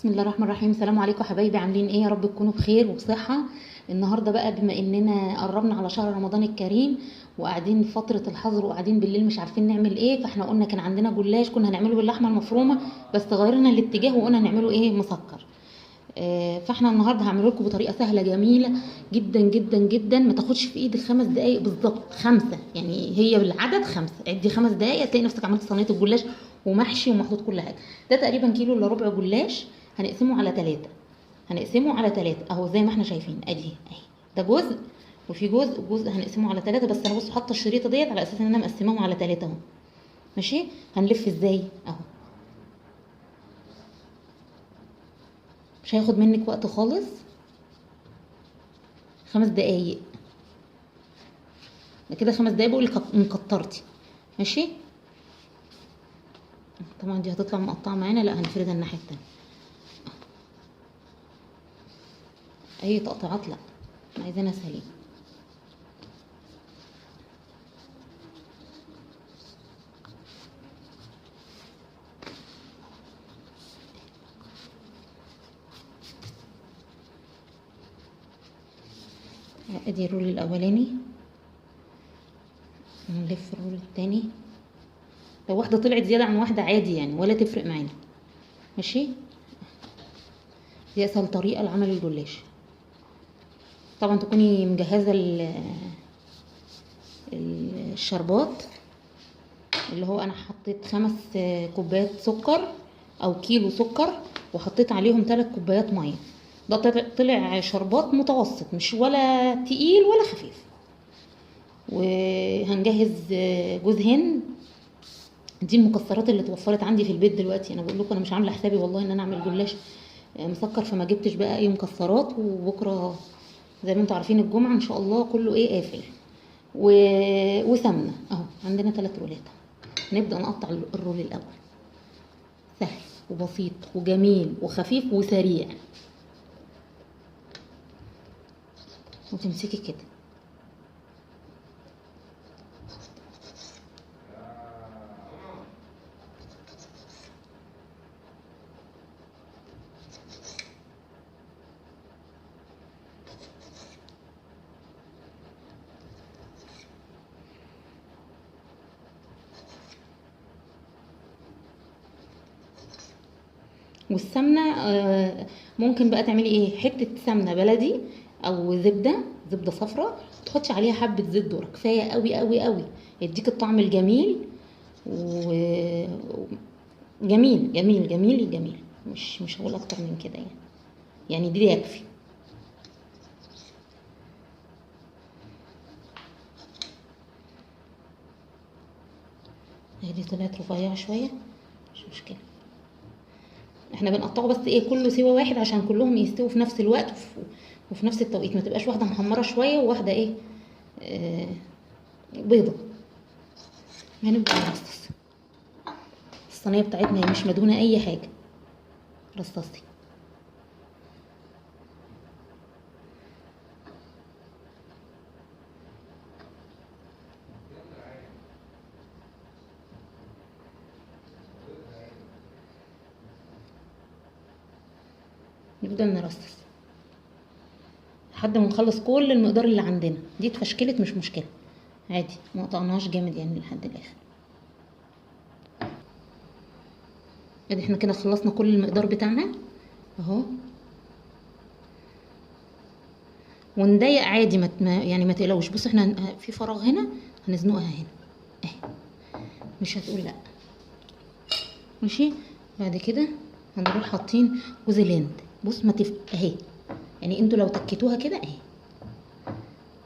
بسم الله الرحمن الرحيم. السلام عليكم حبايبي، عاملين ايه؟ يا رب تكونوا بخير وبصحه. النهارده بقى بما اننا قربنا على شهر رمضان الكريم وقاعدين فترة الحظر وقاعدين بالليل مش عارفين نعمل ايه، فاحنا قلنا كان عندنا جلاش كنا هنعمله باللحمه المفرومه، بس غيرنا الاتجاه وقلنا نعمله ايه، مسكر. فاحنا النهارده هعمله لكم بطريقة سهلة جميلة جدا جدا جدا، ما تاخدش في ايدك 5 دقائق بالظبط، 5 يعني هي بالعدد 5، عدي 5 دقائق تلاقي نفسك عملت صينية الجلاش ومحشي ومحطوط كل حاجة. ده تقريبا كيلو الا ربع جلاش، هنقسمه على 3، هنقسمه على 3 اهو زي ما احنا شايفين، ادي اهي ده جزء وفي جزء وجزء، هنقسمه على 3. بس انا بصوا حاطه الشريطه ديت على اساس ان انا مقسماهم على 3 اهو. ماشي، هنلف ازاي اهو، مش هياخد منك وقت خالص، 5 دقايق ده كده، 5 دقايق بقول لك مكترتي. ماشي، طبعا دي هتطلع مقطعه معانا، لا هنفردها الناحية التانية. اي تقطيعات لا، احنا عايزينها سليمة. ادي ال roll الاولاني، نلف ال roll التاني. لو واحدة طلعت زيادة عن واحدة عادي يعني ولا تفرق معانا. ماشي، دي اسهل طريقه لعمل الجلاش. طبعا تكوني مجهزة الشربات، اللي هو انا حطيت 5 كوبايات سكر او كيلو سكر، وحطيت عليهم 3 كوبايات مية. ده طلع شربات متوسط، مش ولا تقيل ولا خفيف. وهنجهز جوز هند، دي المكسرات اللي اتوفرت عندي في البيت دلوقتي. انا بقول لكم انا مش عامله حسابي والله ان انا اعمل جلاش مسكر، فما جبتش بقى اي مكسرات. وبكره زي ما انتم عارفين الجمعة ان شاء الله كله ايه قافل. وسمنه اهو، عندنا 3 رولات. نبدا نقطع ال roll الاول، سهل وبسيط وجميل وخفيف وسريع. وتمسكي كده، والسمنه ممكن بقى تعملي ايه، حتة سمنه بلدي او زبدة صفراء، تحطي عليها حبه زيت ذره، كفاية قوي قوي قوي، يديك الطعم الجميل و جميل جميل جميل جميل. مش هقول اكتر من كده يعني دي يكفي. دي طلعت رفيعة شوية، مش مشكلة، احنا بنقطعه بس ايه كله سوا واحد عشان كلهم يستووا في نفس الوقت وفي نفس التوقيت، ما تبقاش واحدة محمرة شوية وواحدة ايه بيضة. هنبدا نرصص الصينية بتاعتنا، هي مش مدهونه اي حاجة، رصصي. نفضل نرصص لحد ما نخلص كل المقدار اللي عندنا. دي اتفشكلت مش مشكلة، عادي، ما قطعناهاش جامد يعني لحد الاخر. ادي احنا كده خلصنا كل المقدار بتاعنا اهو. ونضيق عادي، ما يعني ما تقلقوش. بصوا احنا في فراغ هنا هنزنقها هنا اهي، مش هتقول لا. ماشي، بعد كده هنروح حاطين جوز الهند. بص ما اهي، يعني انتوا لو تكيتوها كده اهي،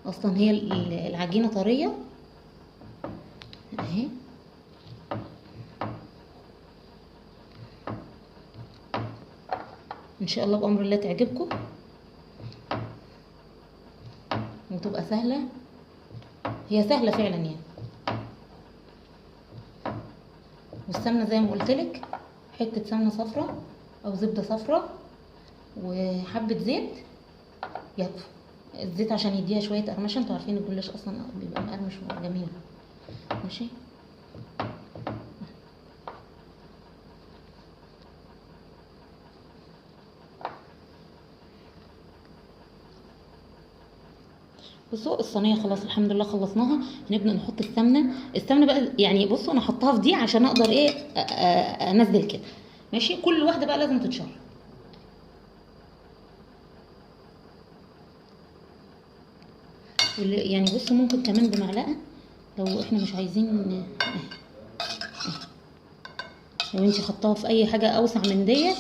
اصلا هي العجينة طرية اهي. ان شاء الله بامر الله تعجبكم وتبقى سهلة، هي سهلة فعلا يعني. والسمنه زي ما قلتلك، حتة سمنه صفراء او زبدة صفراء وحبه زيت يكفوا. الزيت عشان يديها شوية قرمشه، انتوا عارفين الجلاش اصلا بيبقى مقرمش وجميل. ماشي، بصوا الصينية خلاص الحمد لله خلصناها. هنبدا نحط السمنة. السمنة بقى يعني بصوا انا حطاها في دي عشان اقدر ايه انزل كده، ماشي. كل واحدة بقى لازم تتشرب. يعني بصوا ممكن كمان بمعلقه لو احنا مش عايزين، لو انتي حطاها في اي حاجة اوسع من ديت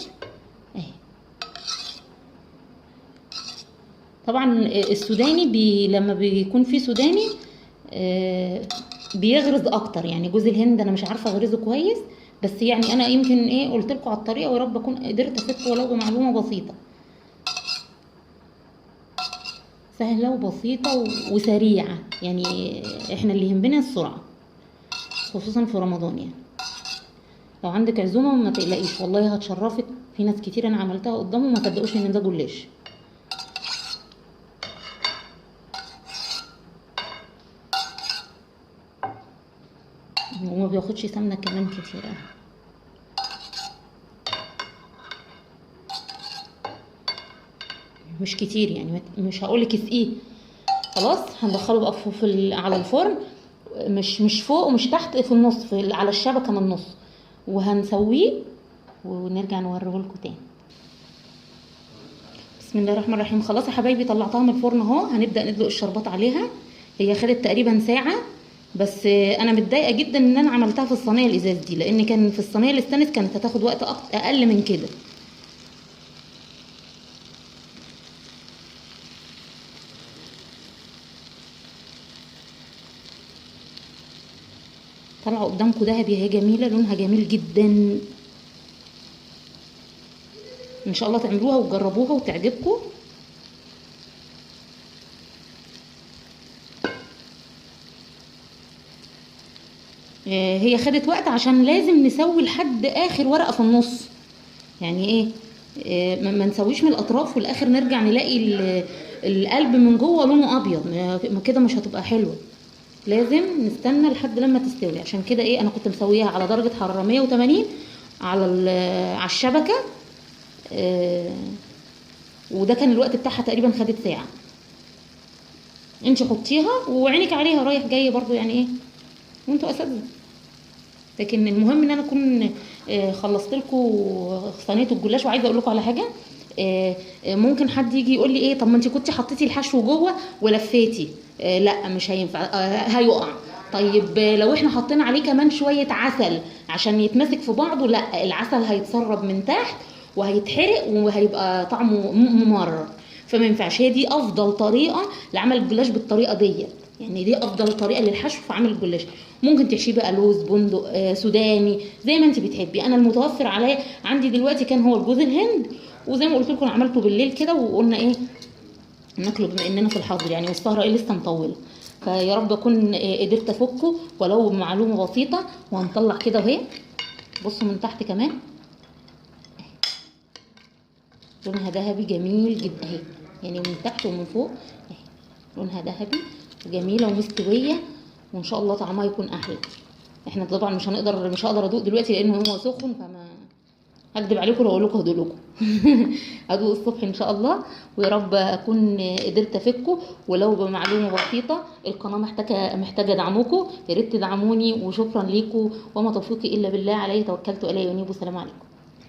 اهي. طبعا السوداني لما بيكون فيه سوداني بيغرز اكتر، يعني جوز الهند انا مش عارفه اغرزه كويس، بس يعني انا يمكن ايه قلت لكم على الطريقة، ويا رب اكون قدرت افيدكم ولو بمعلومة بسيطة. سهلة وبسيطة وسريعة، يعني احنا اللي يهمنا السرعة خصوصا في رمضان. يعني لو عندك عزومة ما تقلقيش والله هتشرفك، في ناس كتير انا عملتها قدامهم ما صدقوش ان ده جلاش. وما بياخدش سمنه كمان كتير. مش كتير يعني، مش هقولك اسقيه. خلاص هندخله بقى في على الفرن، مش فوق ومش تحت، في النص، على الشبكة من النص، وهنسويه ونرجع نوريه لكم تاني. بسم الله الرحمن الرحيم. خلاص يا حبايبي طلعتها من الفرن اهو، هنبدا ندلق الشربات عليها. هي خدت تقريبا ساعة، بس انا متضايقة جدا ان انا عملتها في الصينية الازاز دي، لان كان في الصينية الاستانلس كانت هتاخد وقت اقل من كده. طالعه قدامكم دهبي اهي، جميلة، لونها جميل جدا. ان شاء الله تعملوها وتجربوها وتعجبكم. هي خدت وقت عشان لازم نسوي لحد اخر ورقة في النص، يعني ايه ما نسويش من الاطراف والاخر نرجع نلاقي القلب من جوه لونه ابيض، ما كده مش هتبقى حلوة. لازم نستنى لحد لما تستوي. عشان كده ايه انا كنت مسويها على درجه حرارة 180 على الشبكة، وده كان الوقت بتاعها تقريبا خدت ساعة. انت حطيها وعينك عليها رايح جاي برضو، يعني ايه وانتوا اساتذة. لكن المهم ان انا اكون خلصت لكم صينية الجلاش. وعايزه اقول لكم على حاجة، ممكن حد يجي يقول لي ايه، طب ما انت كنتي حطيتي الحشو جوه ولفيتي. لا مش هينفع، هيقع. طيب لو احنا حطينا عليه كمان شوية عسل عشان يتمسك في بعضه، لا العسل هيتسرب من تحت وهيتحرق وهيبقى طعمه ممرر، فما ينفعش. هي دي افضل طريقه لعمل الجلاش بالطريقة ديت، يعني دي افضل طريقه للحشو في عمل الجلاش. ممكن تحشيه بقى لوز، بندق، سوداني، زي ما انت بتحبي. انا المتوفر عليا عندي دلوقتي كان هو الجوز الهند، وزي ما قلت لكم عملته بالليل كده وقلنا ايه ناكله بما اننا في الحظر يعني، والسهره ايه لسه مطولة. فيا رب اكون قدرت افكه ولو بمعلومة بسيطة. وهنطلع كده اهي، بصوا من تحت كمان لونها ذهبي جميل جدا اهي، يعني من تحت ومن فوق اهي لونها ذهبي وجميلة ومستويه، وان شاء الله طعمها يكون احلى. احنا طبعا مش هقدر ادوق دلوقتي لانه هو سخن، فما هكدب عليكم لو اقول لكم هدوق لكم. هدوق الصبح ان شاء الله، ويا رب اكون قدرت افكه ولو بمعلومة بسيطة. القناة محتاجه دعمكم، يا ريت تدعموني، وشكرا ليكم، وما توفيقي الا بالله، عليه توكلت واليه انيب. والسلام عليكم.